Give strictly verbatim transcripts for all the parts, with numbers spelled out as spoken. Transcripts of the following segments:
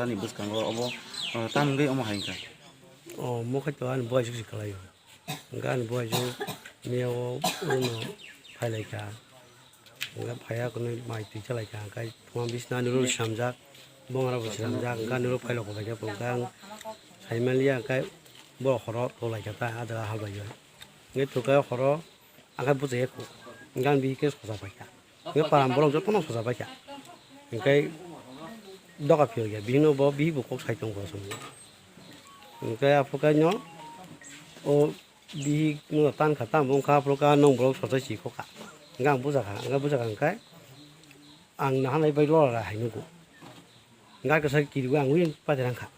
Ni bwskango obo, o, tamni bagwi omo hai wngkha? O, mo khai to ani boy suk sik khlai o. Hwnkhe ani boy suk miya o uno phai lai kha. Hwnkhe phai ya kwnwi mai twi cha lai kha. Hwnkhe phuma bisna ani ro swnamjak, bongora bo swnamjak. Hwnkhe ani ro phai rok bo bai kha. Hwnkhe ang sai man liya, hwnkhe bo horo to lai kha ta, ah jaga hal bai o. Hwnkhe to khe horo ang khe bwchai ya kho. Hwnkhe ang bihik khe sosa pai kha. Hwnkhe param borok jotono sosa pai kha. Hwnkhe doga phiyok ya, bihikno bo bihik bo kok sai tong kho aswk. Hwnkhe aphuru khe no o bihik no tan kha, tamo wng kha, aphuru khe nong borok sosa si kho kha. Hwnkhe ang buja kha, hwnkhe buja kha hwnkhe ang nahanai bai lora hai nugo. Hwnkhe kisa kiriwi ang wi patirang kha.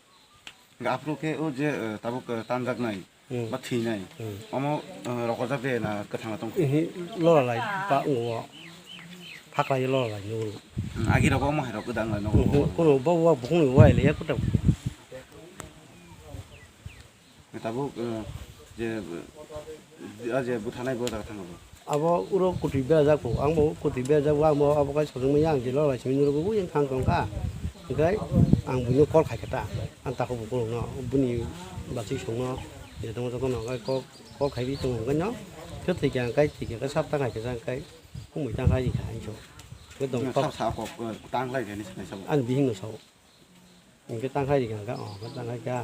Hwnkhe aphuru khe o je, eh, tabuk, eh, tanjaknai, hmm, ba thwinai, hmm, omo, eh, rokorjak de na kwthang tong? Ihi, lora lai, ba, o, phaklai lora lai, no. Hmm, agi rogo omo hai rok gwdang lai, no? Kuno, kuno, ba, wa, bukhung ni wai le, ya, kuta. Tabuk, eh, je, eh, a je buthanai bo jaga thango bo. Abo uro kutui berajak bo, ang bo kutui berajak bo, ang bo abo kai sojongmani ang je lorbai simi nurogwi yang thang tongkha. Hwnkhe ang buino call khai khe ta, ang takhuk bo khulukno, bini bachwi songno, je tongma jotono hwnkhe call, call khaiwi tongo hwnkhe no, khe thwikha hwnkhe thwikha khe sap ta khai khe sa hwnkhe khumui ta khai rikha hinso. Hwnkhe dong Sap kok sa kok, eh, tang lai khe ni sai sabo. Ani bihikno sao. Hwnkhe tang khai rikha hwnkhe, oh, hwnkhe tang khai kha.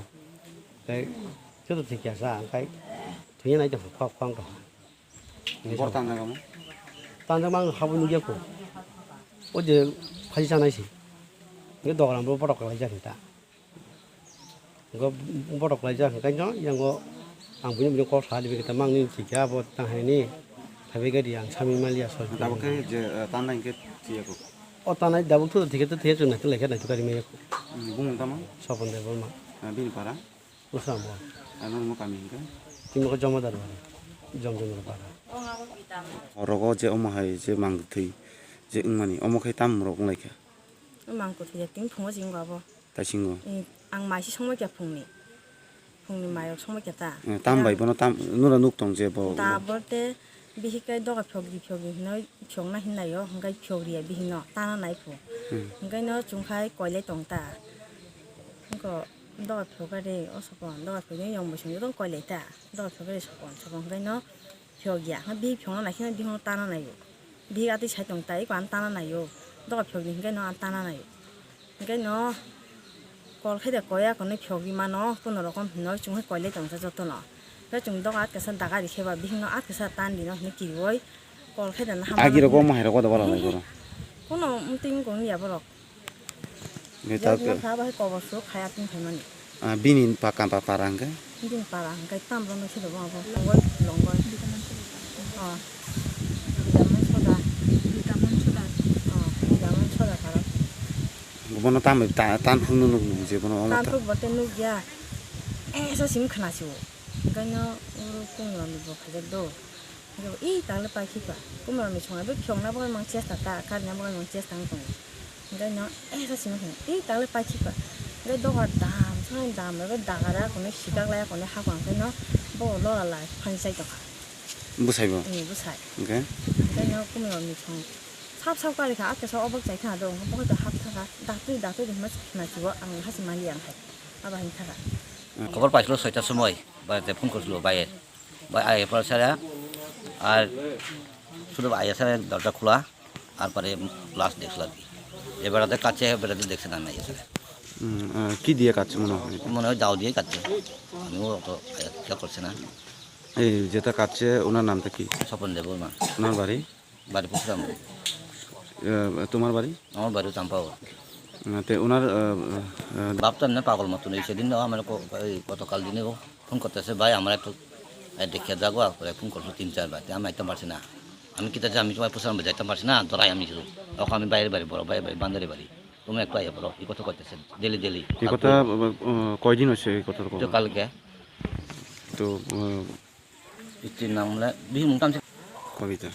Tei khe to thwikha sa, hwnkhe thwina nai tongkha, khok khong tongkha. Bor tanjak omo? Tanjakma ang habwi nukya kho. O je phaji chanai se. Hwnkhe dogaram bo botok kwlaijak hinta. Hwnkhe botok kwlaijak hwnkhe no, yango ang buino buino kok sa di, hwnkhe tamo ang nini thwikha abo tang haini. Phaibai gari ang sami maliya soi. Tabuk khe je, eh, tanai hwnkhe thwiya kho? O tanai dabuk thu thwikhe to thwiya chwng naituk laikha naituk kari maya kho. Hmm, bumung tamo? Sopon Debbarma. Ah, bini para? Usam bo. Ah, nang mo kami hwnkhe? Timo khe Jomadar bara. Jom Jom bara. Orogo je omo hai je mang thwi je wngmani, omo khe tam rok wng laikha? Mang kwthwi ya, tini phungo se wngkha abo. Taisingo. Eh, ang mai se songma kya phungni. Phungni mai rok songma kya ta. Eh, tam bai bono tam, nura nuk tong je bo. Da bor te bihik kai doga phiyok di phiyok di hinoi phiyok na hinlai o, hwnkhe phiyok riya bihik no, tana nai phu. Hmm. Hwnkhe no chwng khai koilai tong ta. Hwnkhe doga phiyok kha de, o sokon, doga phiyok de yong bo song jotong koilai ta. Doga phiyok kha de sokon, sokon hwnkhe no phiyok ya. Hwnkhe bihik phiyok no nai khe no bihik no tana nai o. Bihik atwi sai tong ta, eko ang tana nai o. Doga phiyok di hwnkhe no ang tana nai o. Hwnkhe no kol khe de koi ya, konwi phiyok di mano, kuno rokom hinoi chwng hai koilai tong kha jotono. Hwnkhe chwng doga atkasa daga ri khe ba bihik no atkasa tan di no hinwi kiriwi kol khe de no hamya. Agi rok bo mo hai rok bo da bala lai boro. Kuno mtwi wng kong ya borok. Ni ta. Jai ke. Bini pha bai kobor su khaya tin phaimani. Ah, bini pa kam pa para hwnkhe? Bini para hwnkhe tam rwno se dogo abo. Longoi, longoi. Oh. Vitamin soda. Vitamin soda. Oh, vitamin soda para. Bono tam ta-, tan phung nuk nuk je bono omo ta. Tan phung bote nuk ya. Eh, sa sim khna si o. Hwnkhe no uru kung rok ni bo khajak do. Hwnkhe bo, "Ih, tangle paikhi pa." Kumrokni songwi bo phiyokna bagwi mang chesta ta, karina bagwi mang chesta wng tongo. Hwnkhe no, eh, sa simi hwnkhe, "Ih, tangle paikhi pa." Hwnkhe dogar dam, songni dam, abo dagara, kone sikak laya, kone hakwa, hwnkhe no, bo lora lai, phani chai tongkha. Bwsai bo? Ni bwsai. Hwnkhe? Hwnkhe no, kumrokni song, sap sap karikha, akhe sa obok chai thangdo, hwnkhe bo hwnkhe hap thangkha, daktwi, daktwi, hwnma khna chibo, ang hachimani yang hai, abo hai thangkha. Khobor paisilo soita somoi, ba te phone korsilo, bai. Bai, aye pore sare, ar শুধু আইয়া স্যার দরজা খোলা, আর পরে লাশ দেখছিল আর কি। এ বেড়াতে কাছে, এ বেড়াতে দেখছে না, নাই স্যার। হুম, আহ, কি দিয়ে কাটছে মনে হয়? মনে হয় দাও দিয়ে কাটছে, আমিও অত খেয়াল করছি না। এই যেটা কাটছে, ওনার নামটা কি? স্বপন দেববর্মা। ওনার বাড়ি? বাড়ি পুকুরাম। আহ, তোমার বাড়ি? আমার বাড়ি চাম্পাও। আহ, তে ওনার, আহ, আহ, বাপ তো এমনি পাগল মতন, এই সেদিন আমার ক-, এই গতকাল দিনে ও ফোন করতেছে, "ভাই, আমার একটু, এ, দেখে যাগো", আর পরে ফোন করছো তিন চারবার, তে আমি আইতাম পারছি না। আমি কিতা যে আমি তোমার পুষলাম, যাইতাম পারছি না, ধরাই আমি শুধু। তখন আমি বাইরে বাড়ি, বড় ভাই, ভাই, বান্দারে বাড়ি। তুমি একটু আইয়া পড়ো, এই কথা করতেছে, ডেলি, ডেলি। এই কথা, আহ, কয়দিন হয়েছে এই কথাটা তো বলা? কালকে। তো, আহ, স্ত্রীর নাম হলে বিহি মুংতাম। কবিতা।